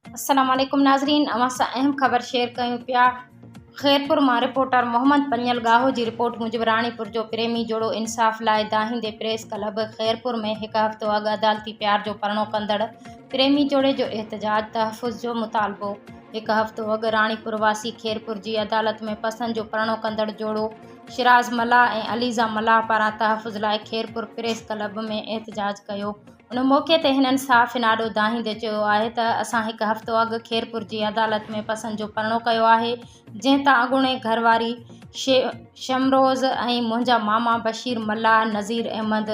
السلام عليڪم ناظرين اوهان سان اهم خبر شيئر ڪيون پيا خيرپور مان رپورٽر محمد پڃل ڳاهو جي رپورٽ موجب راڻيپور جو پريمي جوڙو انصاف لاء دانهيندي پريس ڪلب خيرپور ۾ هڪ هفتو اڳ عدالتي پيار جو پرڻو ڪندڙ پريمي جوڙي جو احتجاج تحفظ جو مطالبو هڪ هفتو اڳ راڻيپور واسي خيرپور جي عدالت ۾ پسند جو پرڻو ڪندڙ جوڙو شيراز ملاح ۽ عليزا ملاح پاران تحفظ لاء خيرپور پريس ڪلب ۾ احتجاج ڪيو ان موقعي تي هنن صحافين آڏو دانهيندي چيو آهي ته اسان هڪ هفتو اڳ خيرپور جي عدالت ۾ پسند جو پرڻو ڪيو آهي جنهن تان اڳوڻي گهرواري شمروز ۽ منهنجا ماما بشير ملاح، نذير احمد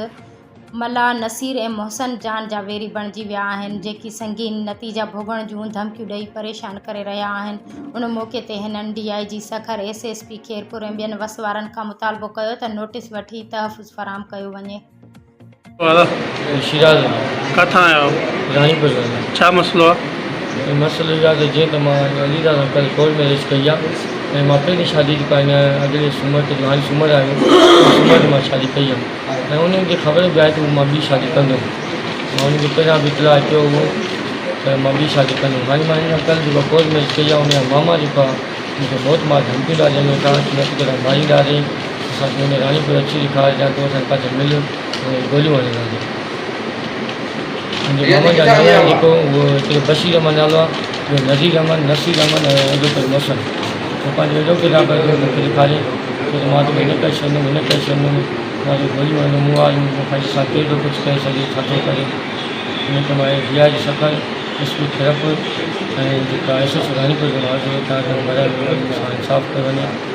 ملاح، نصير ۽ محسن جان جا ويري بڻجي ويا آهن جيڪي سنگين نتيجا ڀوڳڻ جون ڌمڪيون ڏئي پريشان ڪري رهيا آهن ان موقعي تي هنن D I G Sukkur, S S P Khairpur ۽ ٻين وس وارن کان مطالبو ڪيو ته نوٽيس وٺي تحفظ فراهم ڪيو وڃي. شيراز ڪاٿان آيا آهيو؟ راڻيپور کان. ڇا مسئلو آ؟ مسئلو اهو آ ته جيئن ته مان علي رضا سان ڪلهه ڪورٽ ميرج ڪئي آ ۽ مان پهرين شادي جيڪا هن اڳلي سومر تي جو هاڻي سومر آيو ان سومر تي مان شادي ڪئي آ ۽ انهن کي خبر به آهي ته مان ٻي شادي ڪندم مان انهن کي پهريان به اطلاع ڪيو هو ته مان ٻي شادي ڪندم هاڻي مان هن سان ڪلهه جيڪو ڪورٽ ميرج ڪئي آ ان جا ماما جيڪو آ مون کي موت مار ڌمڪيون ٿا ڏين ويٺا ته نه ته مارينداسين اسان کي هن راڻيپور اچي ڏيکار يا تون اسان کي ڪاٿي مل ۽ گوليون هڻنداسين. منهنجي ماما جا نالا آهن جيڪو اهو هڪڙو بشير احمد نالو آهي ٻيو نذير احمد، نصير احمد ۽ ايڊووڪيٽ محسن. هو پنهنجو اهڙو ڪردار ڪري ٿو مون کي ڏيکاري ڇو ته مان توکي هن ڪري ڇڏندم هن ڪري ڇڏندم مان توکي گوليون هڻندم مون واري مون کان ڏسان ڪير ٿو ڪجهه ڪري سگهي ڇا ٿو ڪري ان ڪري مان D I G Sukkur S P Khairpur ۽ جيڪا ايس ايس او راڻيپور کي مان عرض ٿو ڪيان ته برائي مهرباني مون سان انصاف ڪيو وڃي.